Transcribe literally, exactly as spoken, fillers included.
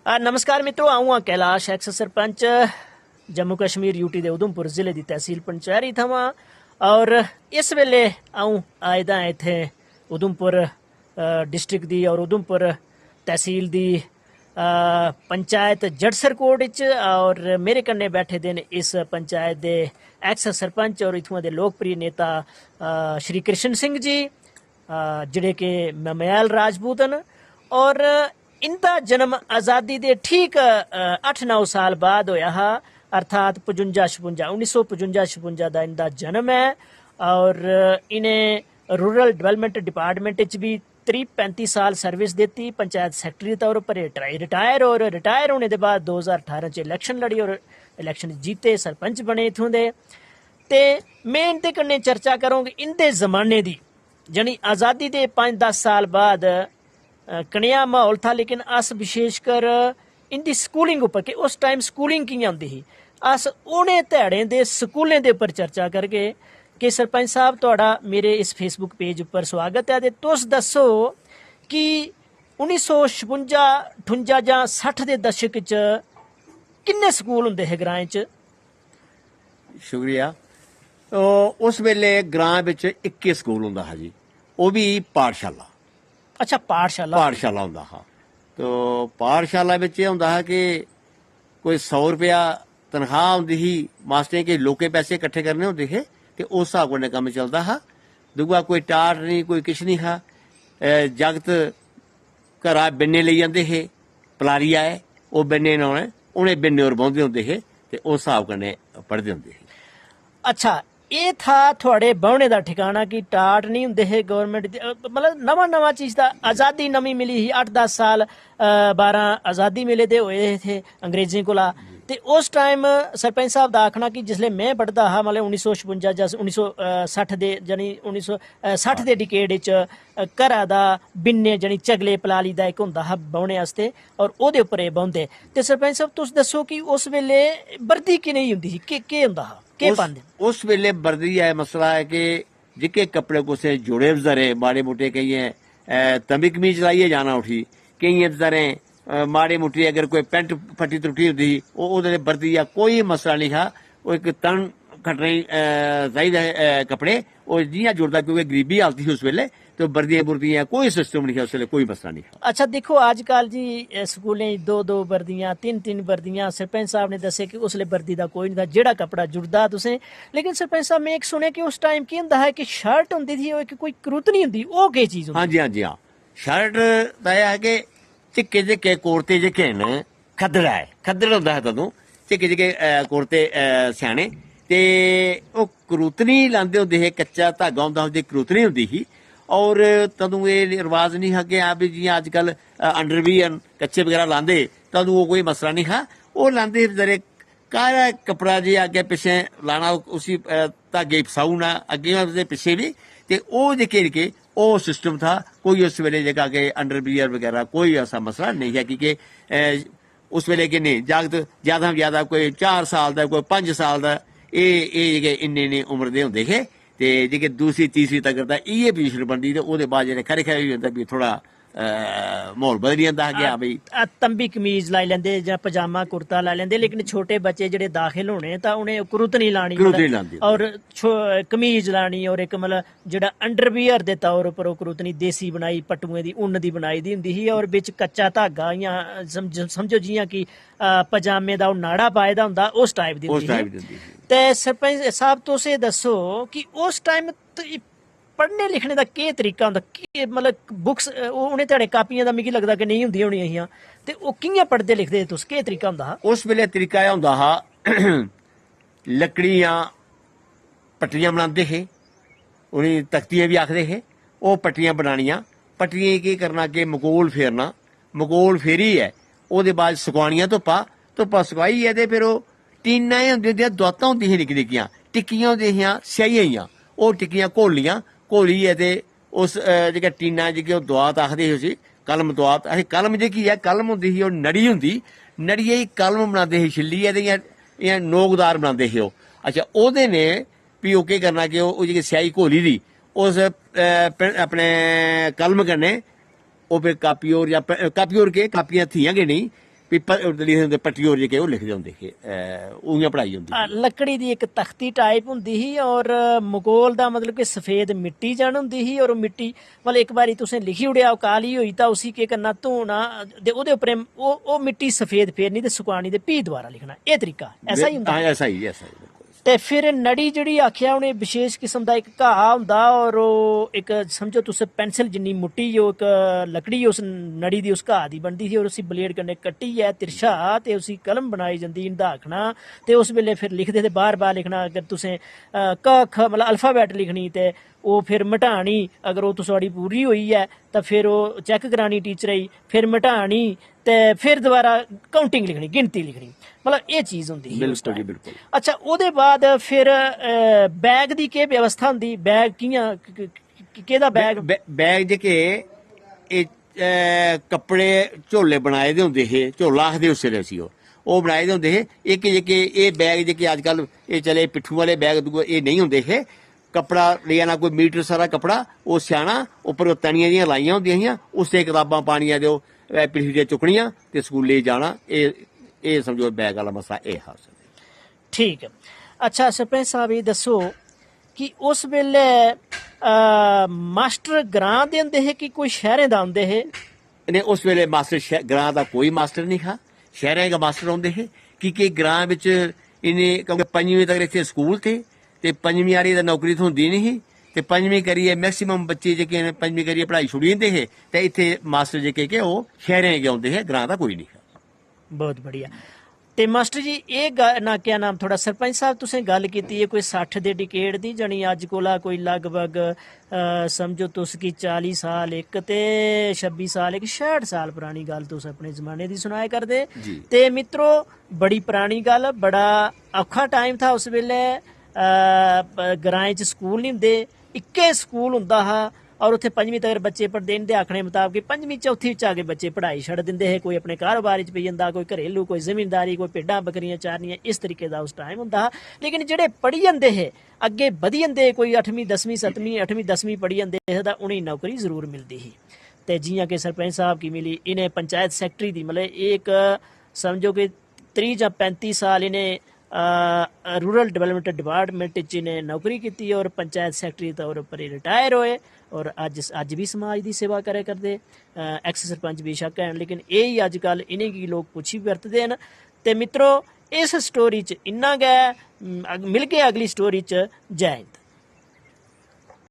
आ, नमस्कार मित्रो, अ'ऊं आं कैलाश, एक्स सरपंच, जम्मू कश्मीर, यूटी दे उधमपुर जिले दी तहसील पंचैरी थमां। और इस बेले अ'ऊं आए दा ऐ इत्थै उधमपुर, अ, डिस्ट्रिक्ट दी और उधमपुर तहसील दी, अ, पंचायत जटसर कोट इच। और मेरे कन्नै बैठे दे न इस पंचायत दे एक्स सरपंच और इत्थुआं दे लोकप्रिय नेता, अ, श्री कृष्ण सिंह जी, अ, जेह्ड़े कि ममैल राजपूत न। और इंदा जन्म आज़ादी दे ठीक, अ, अट्ठ नौ साल बाद होया हा, अर्थात पचुंजा छपुंजा, उन्नी सौ पचुंजा छपुंजा दा इंदा जन्म ऐ। और इ'नें रूरल डेवलपमेंट डिपार्टमेंट च बी त्रीह् पैंती साल सर्विस दित्ती, पंचायत सैक्रेटरी दे तौर उप्पर एह् ट्राई-, रिटायर, और रिटायर होने दे बाद दो ज्हार ठारां च इलेक्शन लड़ी और इलेक्शन जीते, सरपंच बने इत्थूं दे। ते में इंदे कन्नै चर्चा करङ इंदे जमाने दी, यानी आज़ादी दे पंज दस साल बाद, अ, कनेहा म्हौल था, लेकिन अस विशेषकर इंदी स्कूलिंग उप्पर, कि उस टाइम स्कूलिंग कि'यां होंदी ही, अस उ'नें ध्याड़ें दे स्कूलें दे उप्पर चर्चा करगे। कि सरपंच साहब, थुआढ़ा मेरे इस Facebook पेज उप्पर स्वागत ऐ, ते तुस दस्सो कि उन्नी सौ छपुंजा, ठुंजा जां सट्ठ दे दशक च किन्ने स्कूल होंदे हे ग्राएं च? शुक्रिया। तो उस बेले ग्रां बिच इक्के स्कूल होंदा हा जी, ओह् बी पाठशाला। अच्छा, पाठशाला। पाठशाला होंदा हा। तो पाठशाला बिच एह् होंदा हा कि कोई सौ रपेआ तनखाह् होंदी ही मास्टरें, कि लोकें पैसे किट्ठे करने होंदे हे ते उस स्हाब कन्नै कम्म चलदा हा। दूआ कोई टाट निं, कोई किश निं हा। ए, जागत घरा बिन्ने लेई जंदे हे, पलारी आए, ओह् बिन्ने नौने, उ'नें बिन्ने पर बौंह्दे होंदे हे ते उस स्हाब कन्नै पढ़दे होंदे हे। अच्छा, एह् था थुआढ़े बौह्ने दा ठिकाना कि टाट निं होंदे हे गौरमेंट दे, अ, मतलब नमां नमां चीज दा, आज़ादी नमीं मिली ही, अट्ठ दस साल, अ, बारां आज़ादी मिले दे होए थे अंग्रेजें कोला। ते उस टाइम सरपंच साहब दा आखना कि जिसलै में पढ़दा हा, मतलब उन्नी सौ छपुंजा जां उन्नी सौ सट्ठ दे, यानी उन्नी सौ सट्ठ दे डिकेड इच, अ, घरा दा बिन्ने, यानी चगले पलाली दा इक होंदा हा बौह्ने आस्तै, और ओह्दे उप्पर एह् बौंह्दे। ते सरपंच साहब, तुस दस्सो कि उस बेल्लै बर्दी कनेही होंदी ही, केह्, केह् होंदा हा, केह् उस, पांदे? उस बेल्लै बर्दी दा एह् मसला ऐ कि जेह्के कपड़े कुसै जोड़े बजारे माड़े मुट्टे केइयें, अ, तमी कमीज लाइयै जाना उठी, केइयें बजारें, अ, माड़े मुट्टे अगर कोई पैंट फट्टी त्रुट्टी होंदी ही, ओह्, ओह्दे ते बर्दी दा कोई मसला निं हा। ओह् इक तन खट्टने गी, अ, चाहिदा, अ, कपड़े, ओह् जि'यां जुड़दा, क्योंकि गरीबी हालत ही उस बेल्लै, ते बर्दियां बुर्दियां कोई सिस्टम निं हा उस बेल्लै, कोई मसला निं हा। अच्छा, दिक्खो, अजकल जी, अ, स्कूलें च दो दो बर्दियां, तिन्न तिन्न बर्दियां। सरपंच साहब ने दस्सेआ कि उसलै बर्दी दा कोई निं था, जेह्ड़ा कपड़ा जुड़दा तुसें। लेकिन सरपंच साहब, में इक सुनेआ कि उस टाइम केह् होंदा हा, इक शर्ट होंदी ही, ओह् इक कोई करुतनी होंदी, ओह् केह् चीज होंदी? हां जी, हां जी, हां। शर्ट दा एह् हा कि झिक्के झिक्के कुर्ते जेह्के न, खद्दड़ा ऐ, खद्दड़ होंदा हा तदूं, झिक्के झिक्के, अ, कुर्ते, अ, स्याने, ते ओह् करूतनी लांदे होंदे हे, कच्चा धागा होंदा हा, ओह्दी करूतनी होंदी ही। और तदूं एह् रवाज निं हा कि हां भी जि'यां अजकल, अ, अंडरवियर न, कच्चे बगैरा लांदे, तदूं ओह् कोई मसला निं हा। ओह् लांदे हे बचैरे काला कपड़ा जे अग्गें पिच्छें लाना, उसी, अ, धागे गी फसाई ओड़ना, अग्गें ते पिच्छें बी। ते ओह् जेह्के, जेह्के ओह् सिस्टम था, कोई उस बेल्लै जेह्का कि अंडरवियर बगैरा कोई ऐसा मसला नेईं हा, की के, अ, उस बेल्लै किन्ने जागत, ज्यादा शा ज्यादा कोई चार साल दा, कोई पंज साल दा, एह्, एह् जेह्के इन्नी, इन्नी उम्र दे होंदे हे। ते जेह्के दूसरी, तीसरी तगर तां इ'यै पोजीशन बनदी, ते ओह्दे बाद जेल्लै खरे, खरे होई जंदे, फ्ही थोह्ड़ा, अ, म्हौल बदली जंदा हा कि हां भई, अ, तंबी कमीज लाई लैंदे जां पजामा कुर्ता लाई लैंदे, लेकिन छोटे बच्चे जेह्ड़े दाखल होने तां उ'नें कुरुतनी लानी, कुरुतनी मतलब, लांदी। और छो-, कमीज लानी और इक, मतलब, जेह्ड़ा अंडरवियर दे तौर उप्पर ओह् करूतनी देसी बनाई, पट्टुएं दी, उन्न दी बनाई दी होंदी ही और बिच कच्चा धागा, इ'यां समझ-, समझो जि'यां कि, अ, पजामे दा ओह् नाड़ा पाए दा होंदा, उस टाइप दी उस होंदी ही। टाइप दी होंदी ही। ते सरपंच साहब, तुस एह् दस्सो कि उस टाइम त-, पढ़ने लिखने दा केह् तरीका होंदा? केह्, मतलब, बुक्स, अ, ओह् उ'नें ध्याड़े कापियां दा मिगी लगदा कि नेईं होंदियां होनियां हियां, ते ओह् कि'यां पढ़दे लिखदे हे तुस? केह् तरीका होंदा हा? उस बेल्लै तरीका एह् होंदा हा, लकड़ियां पट्टियां बनांदे हे, उ'नेंगी तख्तियां बी आखदे हे। ओह् पट्टियां बनानियां, पट्टियें गी केह् करना कि मकोल फेरना, मकोल फेरियै ओह्दे बाद सकानियां धुप्पा, धुप्पा सकाइयै ते फिर ओह् टीनां एह् होंदियां, होंदियां दोआतां होंदियां हियां निक्की निक्कियां, टिक्कियां होंदियां हियां स्याहियै दियां, ओह् टिक्कियां घोलनियां, घोलियै ते उस, अ, जेह्का टीना जेह्की ओह् दोआत आखदे हे उसी, कलम दोआत, असें कलम जेह्की ऐ, कलम होंदी ही, ओह् नड़ी होंदी, नड़ियै गी कलम बनांदे हे छिल्लियै ते इ'यां, इ'यां नोकदार बनांदे हे ओह्। अच्छा, ओह्दे ने फ्ही ओह् केह् करना कि ओह्, ओह् जेह्की स्याही घोली दी, उस, अ, पे-, अपने कलम कन्नै ओह् फिर कापी पर जां पे-, कापी पर केह्, कापियां थियां गै नेईं, पेपर लिखदे होंदे, पट्टी होर जेह्के ओह् लिखदे होंदे हे, अ, उ'आं पढ़ाई होंदी आ, ही। लकड़ी दी इक तख्ती टाइप होंदी ही और मुगोल दा मतलब कि सफेद मिट्टी जन होंदी ही और ओह् मिट्टी मतलब इक बारी तुसें लिखी ओड़ेआ, ओह् काली होई तां उसी केह् करना, धोना ते ओह्दे उप्परें ओह् ओह् मिट्टी सफेद फेरनी ते सुकानी ते फ्ही दोबारा लिखना। एह् तरीका ऐसा ही होंदा हाँ, हा। ऐसा ही, ऐसा ही, बिल्कुल। ते फिर नड़ी जेह्ड़ी आखेआ उ'नें विशेष किस्म दा इक घाऽ होंदा और ओह् इक समझो तुस पेंसिल जिन्नी मुट्टी ओह् इक लकड़ी उस नड़ी दी उस घाऽ दी बनदी ही और उसी ब्लेड कन्नै कट्टियै तिरछा ते उसी कलम बनाई जंदी ही, इं'दा आखना। ते उस बेल्लै फिर लिखदे ते बार बार लिखना, अगर तुसें अ, क ख मतलब अल्फाबेट लिखनी ते ओह् फिर मटानी, अगर ओह् तुस थुआढ़ी पूरी होई ऐ तां फिर ओह् चेक करानी टीचरै गी, फिर मटानी ते फिर दोबारा काउंटिंग लिखनी, गिनती लिखनी। मतलब एह् चीज होंदी ही उस बिल्कुल जी, टाइम। बिल्कुल। अच्छा, ओह्दे बाद फिर अ, बैग दी केह् व्यवस्था होंदी? बैग कि'यां क- क- क- केह्दा बैग? बै- बैग जेह्के एह् अ, कपड़े झोले बनाए दे होंदे हे, झोला आखदे उस बेल्लै उसी, ओह् ओह् बनाए दे होंदे हे। इक जेह्के एह् बैग जेह्के अजकल एह् चले पिट्ठू आह्ले बैग, दूए एह् नेईं होंदे हे। कपड़ा लेई जाना, कोई मीटर सारा कपड़ा, ओह् स्याना, उप्पर ओह् तनियां जि'यां लाइयां होंदियां हियां, उसदे कताबां पानियां ते ओह् अ, पिट्ठी ते चुक्कनियां ते स्कूलै गी जाना। एह् एह् समझो बैग आह्ला मसला एह् हा उस बेल्लै। ठीक ऐ। अच्छा सरपंच साहब, एह् दस्सो कि उस बेल्लै अ, मास्टर ग्रां दे होंदे हे कि कोई शैह्रें दा होंदे हे? ने उस बेल्लै मास्टर शै- ग्रां दा कोई मास्टर नेईं हा, शैह्रें गै मास्टर होंदे हे। की के ग्रां बिच इ'नें, क्योंकि पंजमीं तगर इत्थै स्कूल थे ते पंजमीं आह्ली दा नौकरी थ्होंदी नेईं ही, ते पंजमीं करियै मैक्सिमम बच्चे जेह्के न पंजमीं करियै पढ़ाई छुड़ी जंदे हे, ते इत्थै मास्टर जेह्के के ओह् शैह्रें गै औंदे हे, ग्रां दा कोई नेईं हा। बहुत बढ़िया। ते मास्टर जी, एह् ग- ना क्या नाम, थोड़ा सरपंच साहब तुसें गल्ल कीती ऐ कोई सट्ठ दे डिकेड दी, जानी अज्ज कोला कोई लगभग अ, समझो तुस कि चाली साल इक ते छब्बी साल इक, छेह्ठ साल परानी गल्ल तुस अपने जमाने दी सनाए करदे। जी। ते मित्रो, बड़ी परानी गल्ल, बड़ा औखा टाइम था उस बेल्लै। अ, प- ग्राएं च स्कूल निं होंदे, इक्के स्कूल होंदा हा और उत्थै पंजमीं तगर बच्चे पढ़दे। इं'दे आखने मताबक पंजमीं चौथी च आके बच्चे पढ़ाई छड़ दिंदे हे, कोई अपने कारोबार च पेई जंदा, कोई घरेलू, कोई जमींदारी, कोई भिड्डां बकरियां चारनियां, इस तरीके दा उस टाइम होंदा हा। लेकिन जेह्ड़े पढ़ी जंदे हे, अग्गें बधी जंदे, कोई अठमीं दसमीं सतमीं अठमीं दसमीं पढ़ी जंदे हे तां उ'नेंगी नौकरी जरूर मिलदी ही। ते जि'यां कि सरपंच साहब गी मिली, इ'नें पंचायत सैक्रेटरी दी, मतलब एह् इक समझो कि त्रीह् जां पैंती साल इ'नें रूरल डेवलपमेंट डिपार्टमेंट च इ'नें नौकरी कीती और पंचायत सैक्रेटरी दे तौर उप्पर एह् रिटायर होए और अज्ज अज्ज बी समाज दी सेवा करै करदे। एक्स सरपंच बेशक्क हैन, लेकिन एह् ही अज्जकल इ'नेंगी लोक पुच्छी बरतदे न। ते मित्रो, इस स्टोरी च इन्ना गै। अम, अग- मिलगे अगली स्टोरी च। जय हिंद।